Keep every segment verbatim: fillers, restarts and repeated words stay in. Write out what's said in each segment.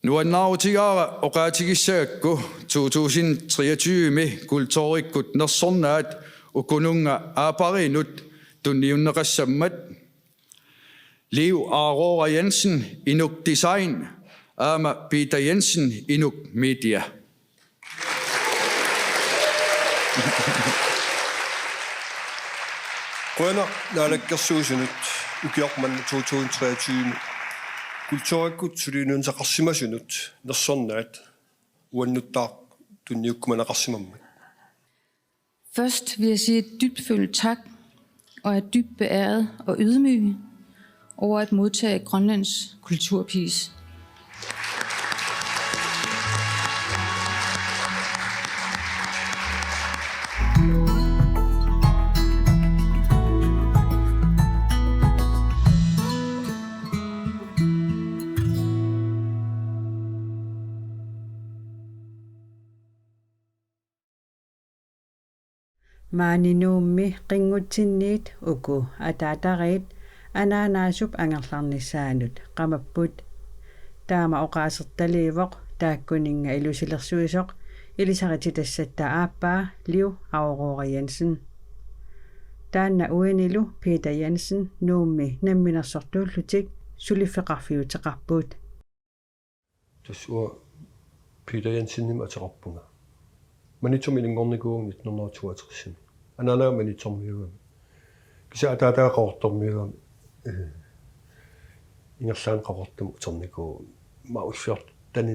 Nuannaarutigaara oqaatigissagakku to tusind treogtyve-mi kulturikkut nersornaat ukununnga aapparinut tunniunneqassammat: Liv Aurora Jensen, Inuk Design, aamma Peter Jensen, Inuk Media. Qujanaq naalakkersuisunut ukioq manna to tusind treogtyve kulturikkut suliniuteqarsimasunut nersornaat uannuttaaq tunniukkumaneqarsimammat. Først vil jeg sige et dybtfølt tak, og er dybt beæret og ydmyg over at modtage Grønlands kulturpris. Maani Nuummi qinngutsinniit uku ataatariit anaanaasup angerlarnissaanut qamapput. Taama oqaasertaliivoq taakkuninnga ilusilersuisoq ilisarititassat aappaa Liv Aurora Jensen. Taanna uinilu Peter Jensen Nuummi namminersortuullutik suliffeqarfiuteqarput. Tassa uanga Peter Jensenimik ateqarpunga. Maniitsumi inunngornikuuvunga nitten hundrede og toogtres-imi. Anaanaga Maniitsormiuugami. Kisianni ataataga Qaqortormiuugami. Eh, ingerlaannaq Qaqortumut uternikuuvoq. Aamma ullormi taanna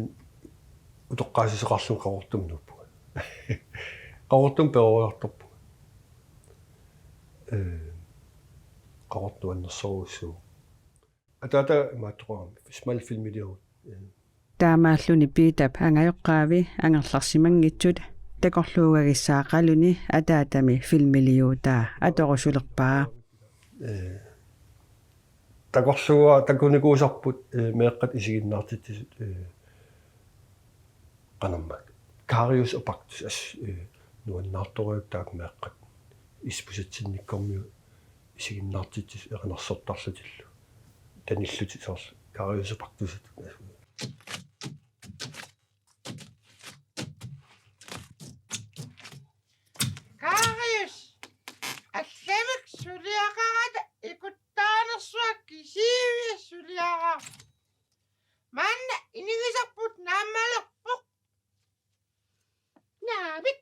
utoqqaassuseqarlunga Qaqortumut nuuppunga. Qaqortumut peroriartorpunga. Eh, Qaqortup nuannersorujussuuvoq. Ataataga imaattoqarami, Ismail filmiliorut. Taamaalluni Piitap angajoqqaavi angerlarsimanngitsut takorluugagissaaqaluni ataatami filmiliuutaa atorusulerpaa. Eh, takorluugaa takunikuusarput, eh, meeqqat isiginnaartitsisut, eh, qanormaa. Karius og Baktus, as, eh, nuannaartorujuk taakku meeqqat. Ispusatsinnikkormiut isiginnaartitsisut erinarsortarlutillu. Tanillutik soorlu Karius og Baktusat. Karius, allamik suliaqarata ikuttaanersuaq kisiivia suliaqarpoq. Maanna inigisarput naammalerpoq. Naamik,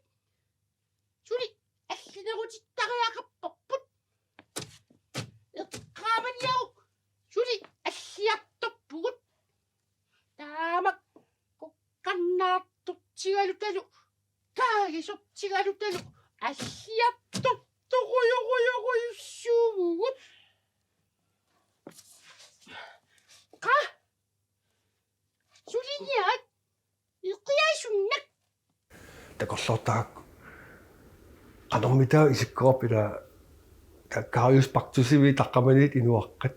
suli allinerutittariaqarparput. Eqqaamaniaruk, suli alliartorpugut. Taamak kukkannaartortigalutalu kaagisortigalutalu alliartortorujorujorujussuuvugut. Qaa, suliniaat iqiasunnak. Takorloortarakku qanormita isikkoqarput, ila taakku Karius Baktusivit taqqamaniit inuaqqat.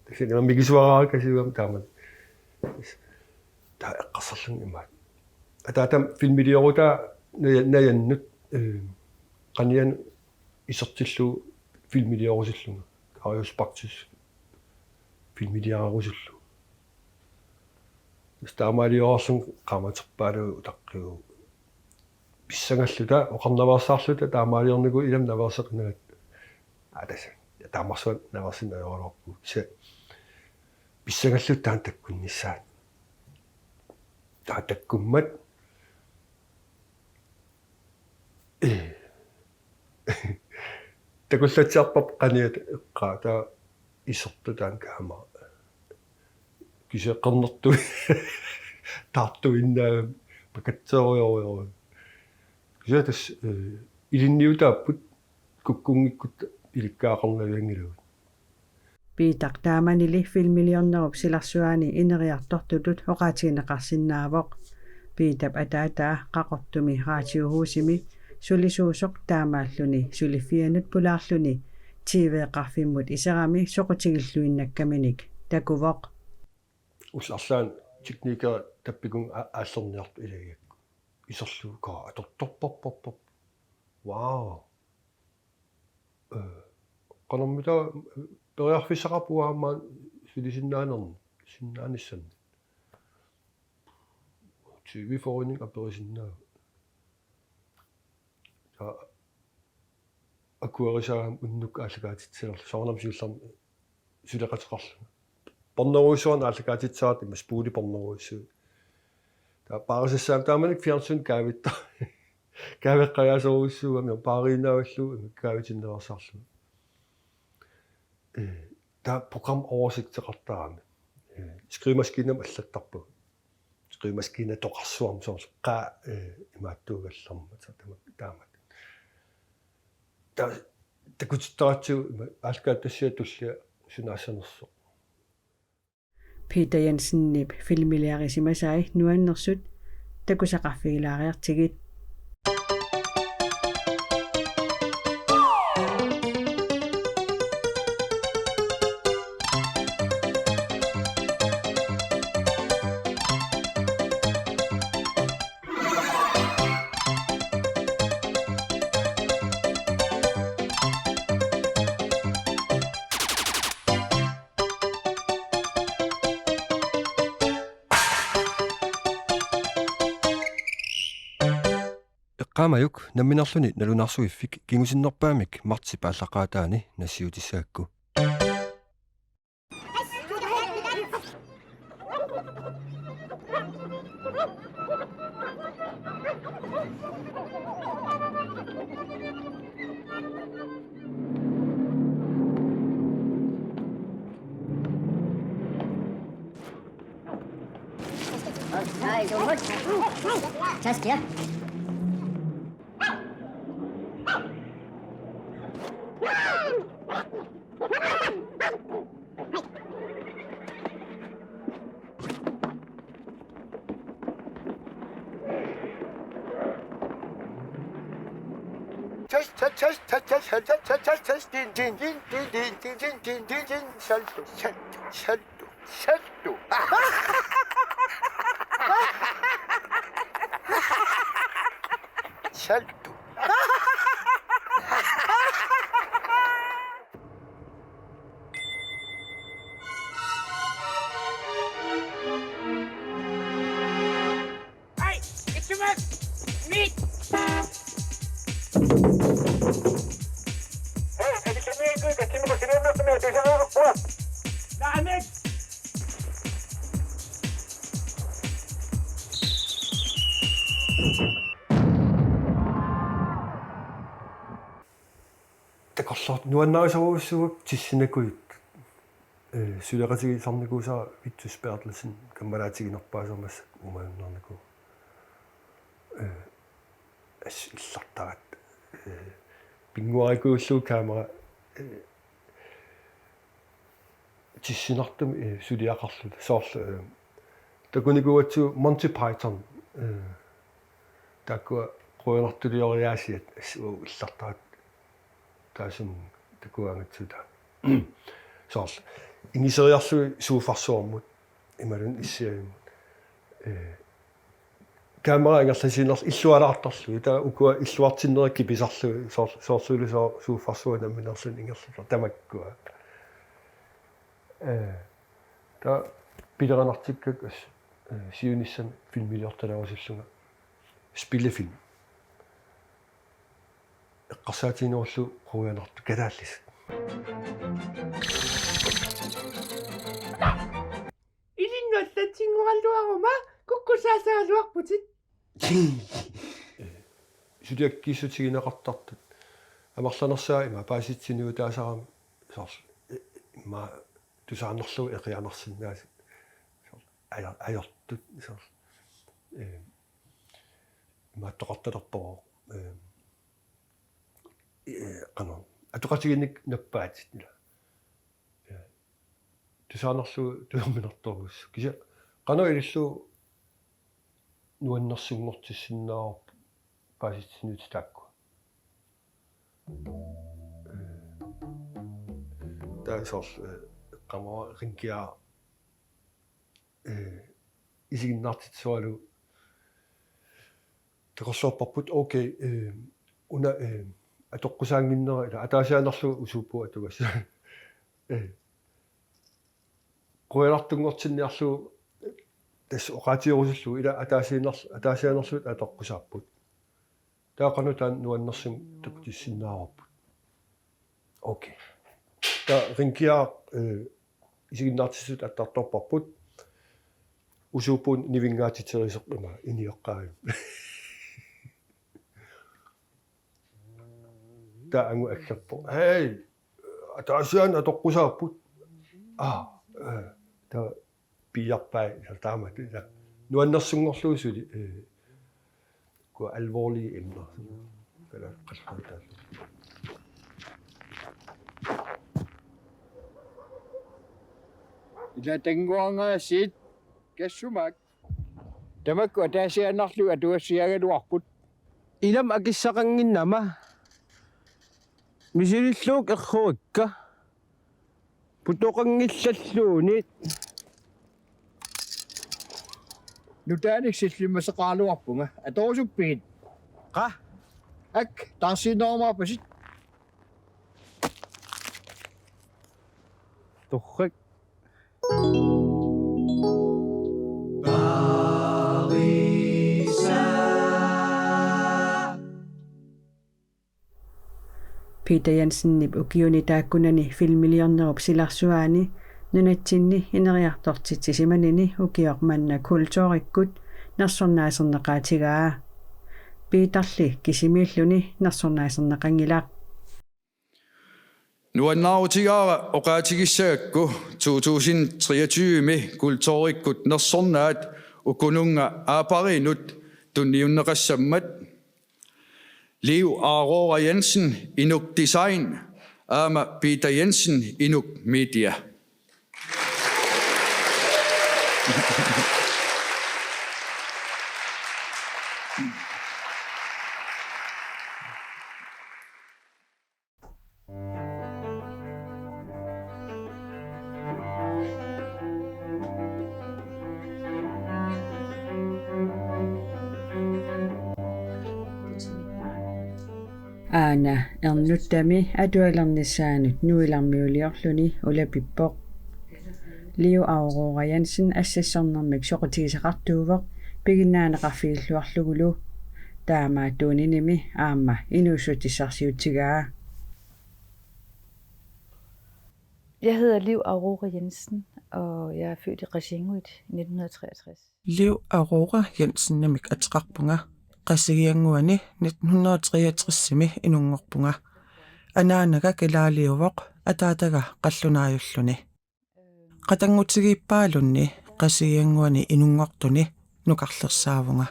Tassa ima mikisuaraakasiugami taamani. Taava eqqarsarlunga imaat. Ataatama filmiliorutaa naja-, najannut, eh, qanianut isertillugu filmiliorusullunga. Karius Baktus filmiliarerusullugu. Tassa taamaaliorlunga qaammaterpaaluit utaqqiuvoq. Pissangalluta, oqarnaveersaarluta taamaaliornikuuvoq, ilami naveerseqinagatta. Aa, tassa. Ja, taamarsuaq naveersinnaajugaluarpugut. Kisianni pissangalluta taanna takkunnissaat. Taava takkummat. Ee. Takullatsiarparput qaniat eqqaa, taava isertut taanna kamera. Kisianni qernertui taartuinnaagami pakatseerujorujorujuuvoq. Kisianni tassa, eh, ilinniutaapput, kukkunngikkutta ilikkagaqarnavianngilagut. Piitaq taamanili filmiliornerup silarsuaani ineriartortutut oqaatigineqarsinnaavoq. Piitap ataataa Qaqortumi Radiohusimi sulisuusoq taamaalluni suliffianut pulaarluni TV-qarfimmut iserami soqutigilluinnakkaminik takuvoq. Ullut arlaanni teknikeri tappikunnga a-, aallerniartut ilagigakku. Iserlugu kaa atortorparparput. Wow. Eh, qanormita, eh, periarfissaqarpoq aamma sulisinnaanerni, sinnaanissanni. tyve fyrrenik aperisinnaavat. Taava akuerisaagami unnuk aallakaatitsilerlugu soorunami siullermi suleqateqarlunga. Pornerujussuarnik aallakaatitsisarami immaqa spuuli pornerujussuit. Taava paarisassaammat taamanikkut fjernsyni kaavittar. Kaaveqqajaasorujussuugami paariinnavillugu immaqa kaavitinneqartarlugu. Eh, taava programoversigteqartarami. Eh, skrivemaskiinamut allattarpagut. Skrivemaskiinatoqarsuarmut soorlu qaa, eh, imaattuugallarmat taama taamat. Taava takutittaratsigu ima aallakaatitassiaq tullia sunaassanersoq. Peter Jensenip filmiliarisimasai nuannersut takusaqarfigilaariartigit. Eqqaamajuk nammineerluni nalunarsuiffik kingusinnerpaamik martsip aallaqqaataani nassiutissagakku. Just here. Test, test, test, test, test, test, test, test, din, din, din, din, din, din, din, din, din, din, saltu, saltu, saltu, saltu. Saltu. Hey, get your man. Meat. Hey, get your man good. Get your man good. Get your man good. Nah, Nick. Takorloor nuannarisorujussuuakka tissinakujuttut. Eh, suleqatigisarnikuusara Vittus Berthelsen kammalaatiginerpaasarmassa uumajunnarnikuuvoq. Eh, assut illartaratta. Eh, pinnguarikuullugu kamera, eh, tissinartumik, eh, suliaqarluta. Soorlu, eh, takunikuugatsigu Monty Python, eh, taakkua qujanartulioriaasiat assut illartaratta. Taassuma takugaangatsigu taava. Soorlu ingiseriarlugit suuffarsuarmut imaluunniit issiavimmut. Eh, kamera ingerlasiinerlugu illualaartarlugit. Taava ukua illuartinnerit kipisarlugit soor-, soorluli soo-, suuffarsuaq nammineerluni ingerlasoq tamakkua. Eh, taava pilerinartikkakka assut, eh, siunissami filmiliortalerusullunga spillefilm. Eqqarsaatiginerullugu quianartut kalaallisut. Ilinnut allatsinngoralluaruma kukkusaasaraluarputit. Suliakkiissutigineqartartut. Amerlanersaat ima paasitsiniutaasarami soorlu, eh, ima tusaanerlugu eqianarsinnaasut. Soorlu ajo-, ajortut soorlu. Eh, imaattoqartalerpoq. Eh, eh, qanoq. Atoqatigiinnik nappaatit ila. Eh, tusaanerlugu tuerminartorujussuuvoq. Kisianni qanoq ilillugu nuannersunngortissinnaavarput paasitsiniutit taakkua. Eh, taava soorlu, eh, qamara ringia, eh, isiginnaartitsisoralugu takorloorparput, okay, eh, una, eh, atoqqusaannginnera ila ataasiaannarlugu usuupput atugassaq. Eh, quianartunngortinniarlugu, eh, Tassa oqaatigerusullugu ila ataasiinnar-, ataasiaannarluta atoqqusaapput. Taava qanoq taanna nuannersunik takutissinnaavarput. Okay. Taava Rinkiaq, eh, isiginnaartitsisut attartorparput. Usuup nivinngaatitereersoq ima inioqqaavi. Taava angut aggerpoq: Hey, ataasiaannaq atoqqusaapput. Aa, eh, taava piiarpai taamatut. Nuannersunngorlugu suli, eh, kua alvorlige emner. Kala qalluutaallu. Ila tannguarngaasiit kassumaak. Tamakku ataasiaannarlugit atugassiaagaluarput. Ilami akissaqannginnama. Misilillugu errorikka. Putoqanngillalluunniit. Nutaanik sillimmaseqaraluarpunga. Atorusuppigit? Qaa? Ak, taarsiinnarumaapasit. Torrak. Peter Jensenip ukiuni taakkunani filmiliornerup silarsuaani nunatsinni ineriartortitsisimanini ukioq manna kulturikkut nersornaaserneqaatigaa. Peterli kisimiilluni nersornaaserneqanngilaq. Nuannaarutigaara oqaatigissagakku to tusind treogtyve-mi kulturikkut nersornaat ukununnga aappariinnut tunniunneqassammat. Liv Aurora Jensen, Inuk Design, aamma Peter Jensen, Inuk Media. Aana ernuttami atualernissaanut nuilarmiuliorluni ulapippoq. Liv Aurora Jensen assassornermik soqutigisaqartuuvoq piginnaaneqarfigilluarlugulu. Taamaattuuninimi aamma inuussutissarsiutigaa. Jeg hedder Liv Aurora Jensen, og jeg er født i Qasigiannguit i nitten hundrede og treogtres. Liv Aurora Jensenimik ateqarpunga. Qasigiannguani nitten hundrede og treogtres-imi inunngorpunga. Anaanaga kalaaliuvoq, ataataga qallunaajulluni. Qatanngutigiippaalunni Qasigiannguani inunngortuni nukarlersaavunga.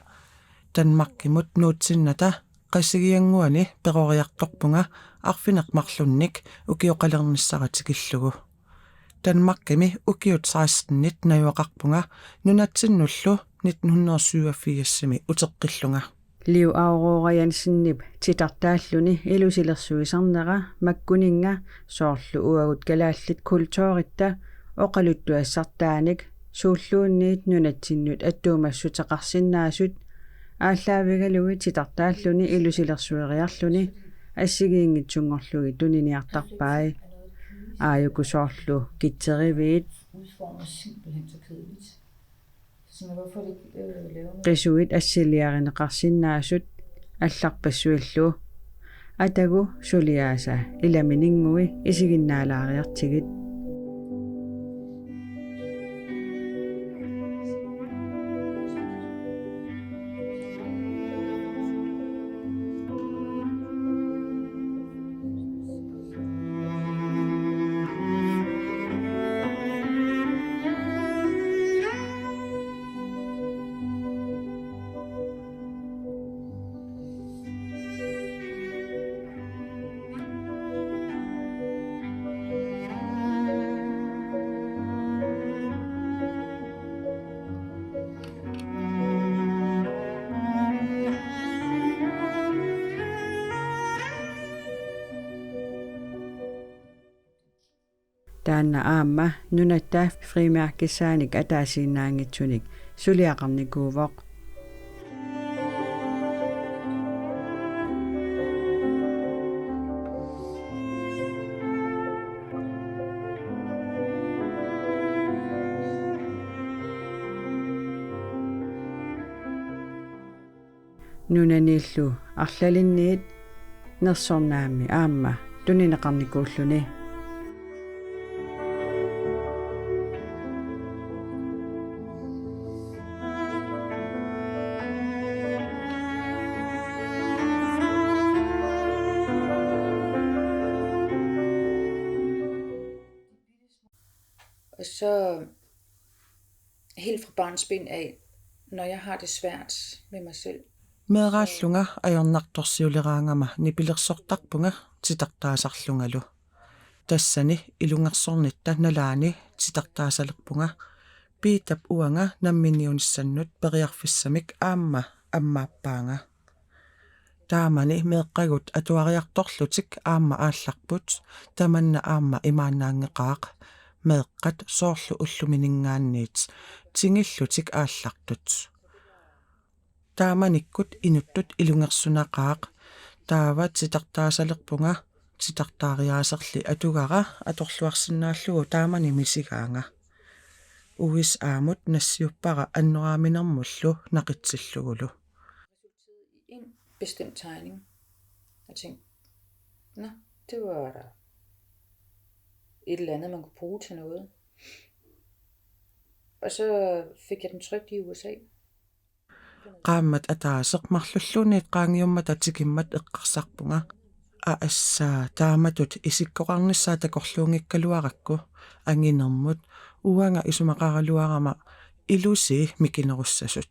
Danmarkimut nuutsinnata Qasigiannguani peroriartorpunga arfineq-marlunnik ukioralernissara tikillugu. Danmarkimi ukiut seksten-it najugaqarpunga nunatsinnullu nitten hundrede og syvogfirs-imi uteqqillunga. Liv Aurora Jensenip titartaalluni ilusilersuisarnera makkuninnga soorlu uagut kalaallit kulturitta oqaluttuassartaanik suulluunniit nunatsinnut attuumassuteqarsinnaasut aallaavigalugit titartaalluni ilusilersueriarluni assigiinngitsunngorlugit tuniniartarpai. Aajuku soorlu kitseriviit. Udformet simpelthen så kedeligt. Så sådan, hvorfor det ikke, øh, laver noget? Qisuit assiliarineqarsinnaasut allarpassuillu. Atagu suliaasa ilamininngui isiginnaalaariartigit. Taanna aamma nunatta frimærkissaanik ataasiinnaanngitsunik suliaqarnikuuvoq. Nunaniillu arlalinniit nersornaammi aamma tunineqarnikuulluni. Og så helt fra barnsben af, når jeg har det svært med mig selv. Meeraallunga ajornartorsiuleraangama nipilersortarpunga titartaasarlungalu. Tassani ilungersornitta nalaani titartaasalerpunga. Piitap uanga namminiunissannut periarfissamik aamma ammaappaanga. Taamani meeqqagut atuariartorlutik aamma aallarput, tamanna aamma imaannaanngeqaaq, meeqqat soorlu ullumininngaanniit tingillutik aallartut. Taamanikkut inuttut ilungersunaqaaq, taava titartaasalerpunga, titartaariaaserli atugara atorluarsinnaallugu taamani misigaanga. U S A-mut nassiuppara annoraaminermullu naqitsillugulu. En bestemt tegning. Jeg tænkte, nå, det var da et eller andet, man kunne bruge til noget. Og så fik jeg den trykt i U S A. Qaammat ataaseq marlulluunniit qaangiummata tikimmat eqqarsarpunga. Aassaa, taamatut isikkoqarnissaa takorluunngikkaluarakku anginermut, uanga isumaqaraluarama ilusii mikinerussasut.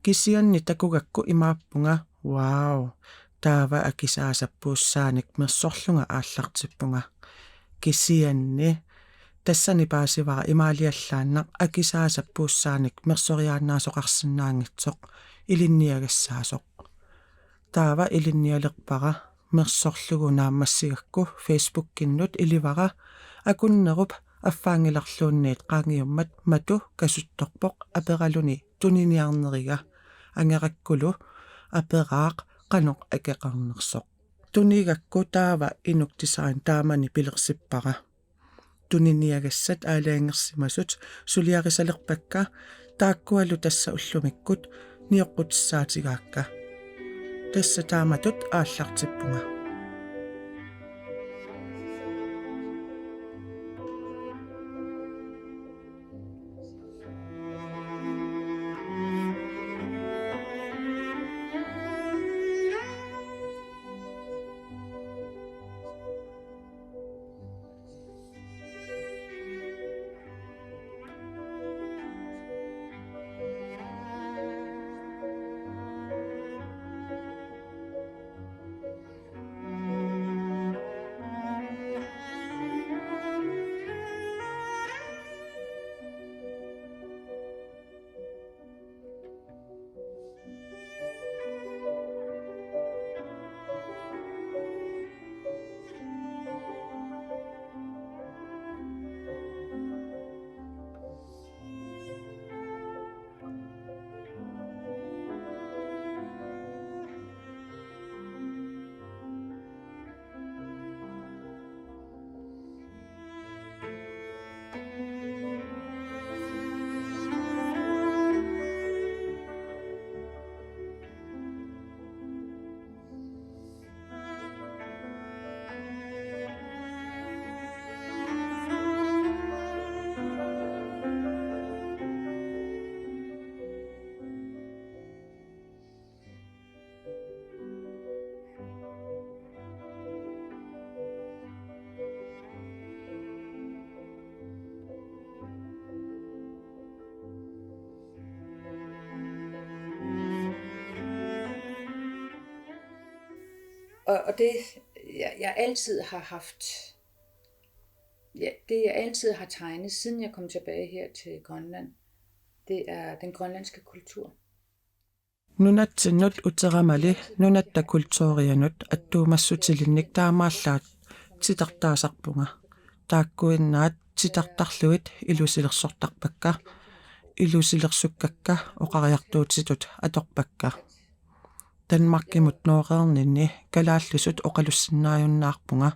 Kisianni takugakku imaappunga: Wow, taava akisaasap puussaanik mersorlunga aallartippunga. Kisianni tassani paasivara imaaliallaannaq akisaasap puussaanik mersoriaannaasoqarsinnaanngitsoq ilinniagassaasoq. Taava ilinnialerpara mersorlugu naammassigakku Facebookinnut ilivara: Akunnerup affaanngilarluunniit qaangiummat Matu kasuttorpoq aperaluni tuniniarneriga. Angerakkulu aperaaq qanoq akeqarnersoq. Tunigakku taava Inuk Design taamani pilersippara. Tuniniagassat aalajangersimasut suliarisalerpakka, taakkualu tassa ullumikkut nioqqutissaatigaakka. Tassa taamatut aallartippunga. Og, og det, jeg, jeg altid har haft, ja, det, jeg altid har tegnet, siden jeg kom tilbage her til Grønland, det er den grønlandske kultur. Nunatsinnut uteramali nunatta kulturianut attuumassutilinnik taamaallaat titartaasarpunga. Taakkuinnaat titartarlugit ilusilersortarpakka. Ilusilersukkakka oqariartuutitut atorpakka. Danmarkimut nooreerninni kalaallisut oqalussinnaajunnaarpunga.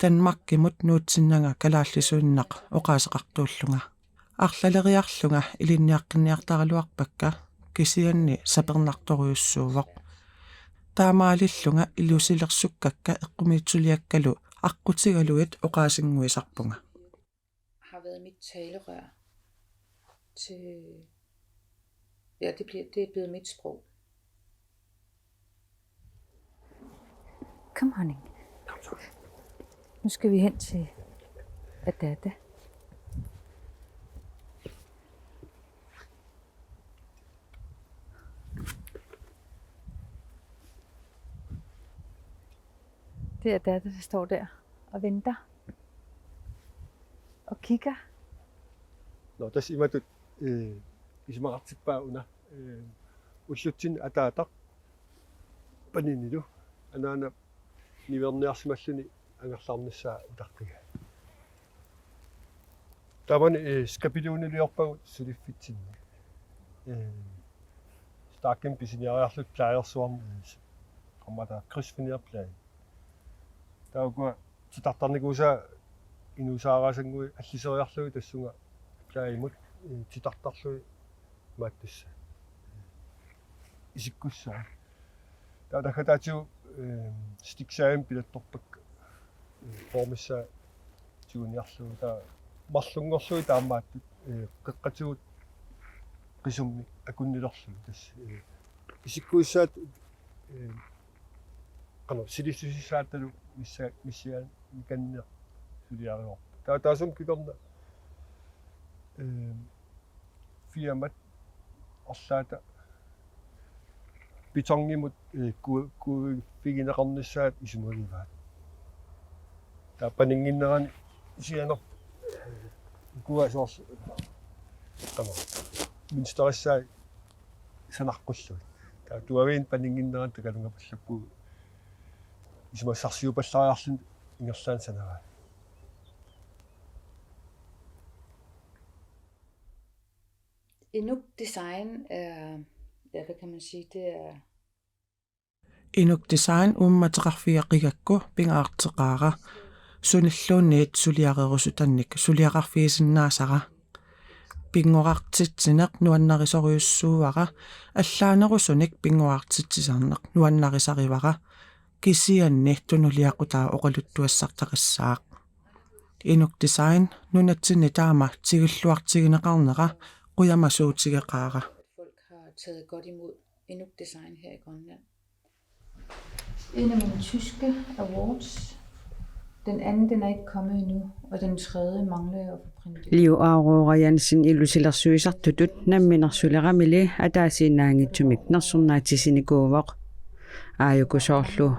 Danmarkimut nuutsinnanga kalaallisuinnaq oqaaseqartuullunga. Arlaleriarlunga ilinniaqqinniartaraluarpakka, kisianni sapernartorujussuuvoq. taamaalillunga ilusilersukkakka eqqumiitsuliakkalu aqqutigalugit oqaasinnguisarpunga. Har været mit talerør til, ja, det bliver, det er blevet mit sprog. Kom, honning. Nu skal vi hen til Adada. Det er Adada, der står der og venter og kigger. Nå, tassa imatut, øh, isumaqartippaa una, øh, ullutsinni ataataq paninilu anaana niuerniarsimalluni angerlarnissaa utaqqigaa. Taamani, øh, skabeloniliorpagut suliffitsinni. Øh, Starkimik pisiniariarluta plejersuarmi, øh, qammata krydsfinerplade. Taava ukua titartarnikuusaa inuusaaraasannguit alliseriarlugit tassunga plade imut, øh, titartarlugit maattussa. Isikkussaa. Taava taggataatigut, øh, stiksaavimik pilattorpakka, øh, formissaat tiguniarlugit, taava marlunngorlugit taamaattut, øh, qeqqatigut qisummik akunnilerlugit. Tassa, øh, isikkuissaat, øh, qanoq silissusissaatalu missa-, missianikanneq suliarivarput. Taava taassuma kingorna, øh, firmat arlaata betonimut, øh, ku-, kuiffigineqarnissaat isumagivaat. Taava paninnginnerani sianer, øh, ukua soorlu, taama, mønsterissaat sanaqqullugit. Taava tuaviin paninnginnerani takalungapallappugut isumassarsiupallariarluni ingerlaannaq sanavaa. Inuk Design er, ja, hvad kan man sige, det er Inuk Design uummateqarfigeqigakku pingaarteqaara sunilluunniit suliarerusutannik suliaqarfigisinnaasara. Pinngorartitsineq nuannarisorujussuuara, allaanerusunik pinngorartitsisarneq nuannarisarivara, kisianni tunuliaqutaa oqaluttuassartaqassaaq. Inuk Design nunatsinni taama tigulluartigineqarnera qujamasuutigeqaara. Folk har taget godt imod Inuk Design her i Grønland. En af mine tyske awards. Den anden, den er ikke kommet endnu, og den tredje mangler jeg at få printet. Liu Aurora Jensen ilusilersuisartutut namminersuleramili ataasiinnaanngitsumik nersornaatissinikuuvoq. Aajuku soorlu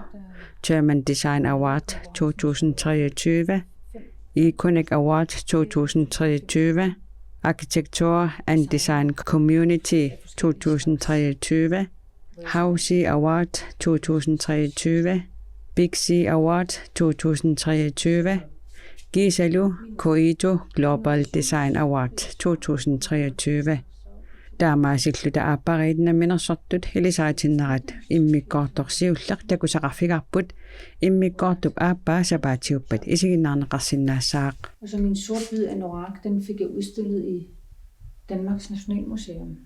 German Design Award to tusind treogtyve, Iconic Award to tusind treogtyve, Architecture and Design Community to tusind treogtyve, Hausi Award to tusind treogtyve, Big C Award to tusind treogtyve, kiisalu Koito Global Design Award to tusind treogtyve. Taamaasilluta aappariit namminersortut ilisaritinnerat immikkoortoq siulleq takusaqarfigaarput, immikkoortup aappaa sapaatiuppat isiginnaarneqarsinnaassaaq. Og så min sort-hvid anorak, den fik jeg udstillet i Danmarks Nationalmuseum.